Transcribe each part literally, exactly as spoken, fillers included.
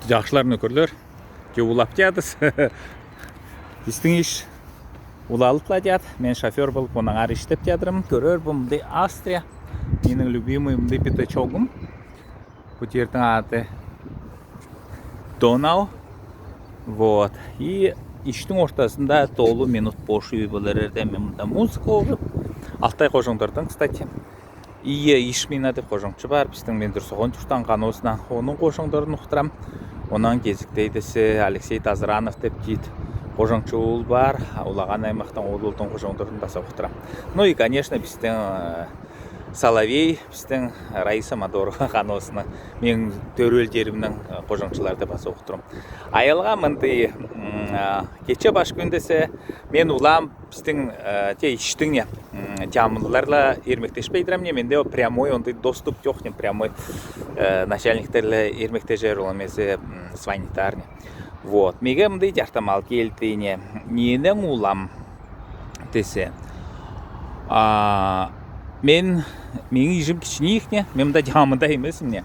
Жашылар, нөкерлер, ким улаптадыс? Бистиң иш улалыптадыр. Мен шофёр болып, онаңар иштептадырмын. Көрер, бу мында Австрия. Менің любимый мында пятачогым. Бу жердиң аты Донау. Вот. И иштиң ортасында толы минут бош үй болар ерде мен мында музыка окып. Алтай Кожоңдардың, кстати. Ие Ишмина деп кожоңчы бар, бистиң мендир соған чуртаан каноосына. Оның кожоңдарын ухтырам. Онан кезектейдесе Алексей Тазранов деп тиит кожоңчы ол бар. Улаган аймактаң ол улдың кожоңдарын баса ухтырам. Ну и, конечно, бистиң, э, Соловей, бистиң Раиса Мадорова каноосына. Мен төрелдеримнің, э, кожоңчыларды баса ухтырам. Аялга мындай, м, а, кече баш күүндесе мен улам бистиң, э, те иштиң не, м, жамылларла ирмектешпейдирем не, менде прямой ондай доступ чох не, прямой, э, начальниктерле ирмектежер, ол эмесе, м, звонитар не. Вот. Меге мындай жартамал келди не, ненің улам десе. А, мен, менің ижим кичинек не, мен мында жамында эмесим не.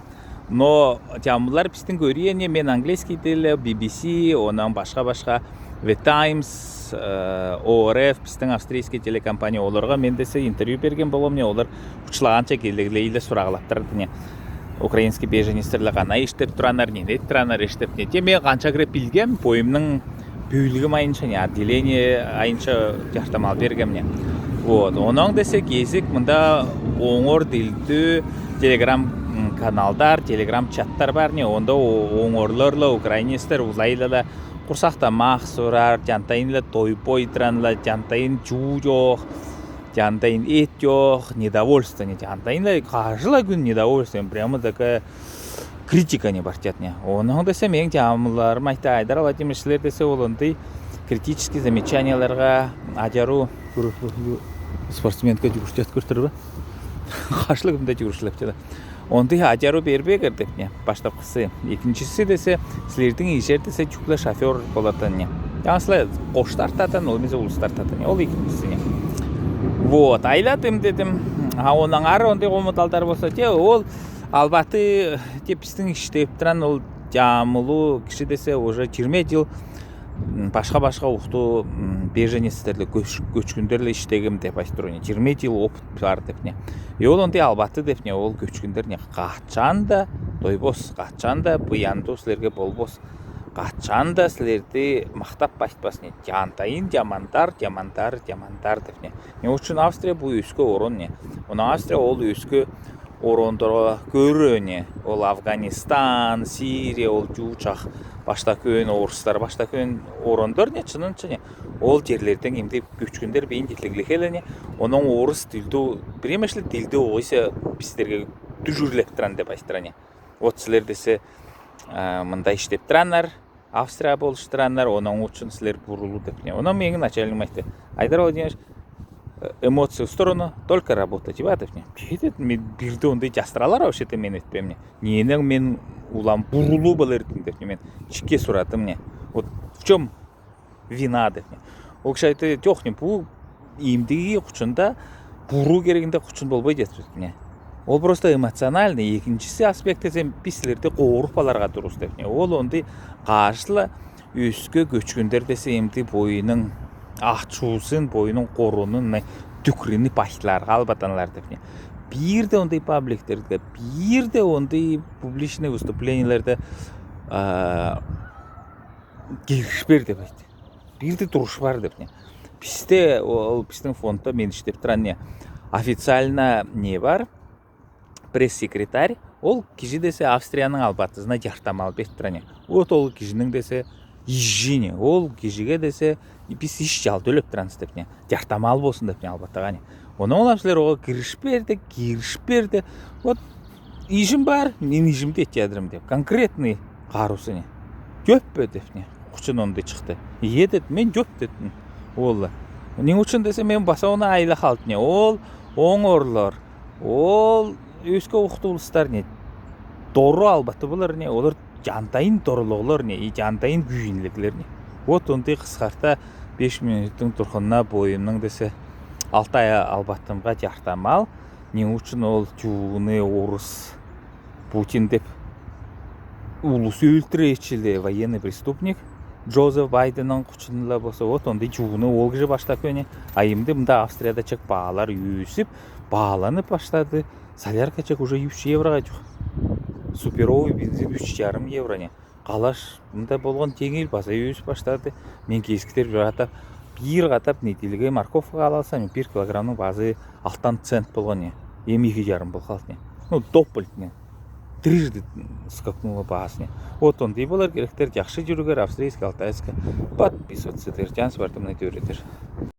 Но жамыллар бистиң көрер не, мен английский тил, Би Би Си, онан башка-башка, The Times, э, О Р Ф, бистиң австрийский телекомпания, оларга мен десе интервью берген болам не, олар учлаганча келеглейле сурагылаптырды не. Украинский беженецтерле канай иштеп тураннар, не ит тураннар иштеп не. Те мен канча кире билгем, бойымның бөлгим айынша не, отделение айынша жартамал бергем не. Вот, онан десе кезек мында оңор тилдүү Telegram, м, каналдар, Telegram чаттар бар не, онда о-, оңорларла, украинецтер улайлар да, курсакта тамак сорар, жантайын ла дойбы ойдыранла, жантайын жуу чох, жантайын эт чох, недовольство не, жантайын ла каждый күн недовольство, прямо такая критика не бар чат не. Онан десе мен жамылларым айтты, Айдар Владимирович, силер десе ол ондай критический замечаниелерге, ажару, спортсменка жугурчат көртір бе? Каждый күнде жугурчылап чада. Ондай ажару бербегер деп не, баштапкысы. Экинчиси десе, силердиң ижер десе, чүгле шофёр болатан не. Яңсыла кош тартатан, ол эмесе улус тартатан не. Ол экинчиси не. Вот, айладым дедим. А онаңар ондай комуталдар болса, те ол албаты, те бистиң иштеп туран ол жамылу киши десе уже жыйырма жыл, м, башка-башка ухту, м, беженецтерле, көч-, көчкүндерле иштегем деп айтып турган. Жыйырма жыл опыт бар деп не. И ол ондай албаты деп не, ол көчкүндер не качан да дойбос, качан да буянду силерге болбос, качан да силерди мактап айтпас не. Жантайын жамандар, жамандар, жамандар деп не. Не учун Австрия бу өске орон не. Онан Австрия ол өске орондарга көрө не. Ол Афганистан, Сирия, ол жуучак баштакөөн орустар, баштакөөн орондар не, чынынча не. Ол жерлерден эмди көчкүндер бейин жетиликлехеле не. Онан орус тилди, бир эмешле тилди огыса бистерге дүжүрлеп туран деп айтыра не. Вот силер десе, а, мында иштеп тураннар, Австрия болуштураннар, онан учун силер бурулу деп не. Онан мени начальник айтты, Айдар Владимирович, э, эмоции в сторону, только работа, типа, деп не. Кетет, мен бирде ондай жастыралар вообще-то мен этпем не. Ненең мен улам бурулу болар эдим деп не. Мен чикке сурадым не. Вот в чем вина деп не. Ол киши айтты, жок не, бу эмдиги кучунда буруу керегинде кучун болбой деп не. Ол просто эмоциональный, экинчиси аспект десем, бистерди кооруп аларга турус деп не. Ол ондай каждый ла өске көчкүндер десе эмди бойының ачуусун, бойының коронун, не, түкрини баштарга албатанлар деп не. Бирде ондай пабликтерде, бирде ондай публичный выступлениелерде, а, киришпер деп айтты. Бирде турушпар деп не. Бисте ол, ол бистиң фондта мен иштеп турам не. Официально не бар? Пресс-секретарь, ол кижи десе Австрияның албатызына жартамал берип турам не. Вот ол кижиниң десе ижи не. Ол кижиге десе бис иш чал төлеп турамыз деп не. Жартамал болсун деп не албатага не. Онан улам силер ога киришпер де, киришпер де. Вот ижим бар, мен ижимди этип ядырам деп. Конкретный каруусу не. Жөппе деп не. Кучун ондай чыкты. Ие дед, мен жөп дедим. Ол. Ненге учун десе мен баса оны айла халт не. Ол оңорлар. Ол өске ухту улустар не. Дору албаты болар не. Олар жантайын дорулуглар не. И жантайын күүнлүглер не. Вот ондай кыскарта беш минуттуң тургунна бойымның десе Алтай албатымга жартамал. Ненге учун ол жууну орус Путин деп улус өлтире итчеле военный преступник, Джозеф Байденнең хучынла болса, вот онда чугуна ол киже баштап күүне. А имде мында Австрияда чак баалар өөсип, бааланып баштады. Солярка чак уже үш еврога чух. Суперовый бензин үш чарым евро не. Калаш мында болган теңел база өөсип баштады. Мин кескитер бир катап, бир катап неделяга морковка ала алсам, бир килограммның баазы алтан цент болган не. Эм иги чарым бол калды не. Ну, доппельт не. Трижды скакнула баазы не. Вот онда болар керектер, жакшы жюрюгер, австрийский, алтайский. Подписываться этер, чанс барды мына төредер.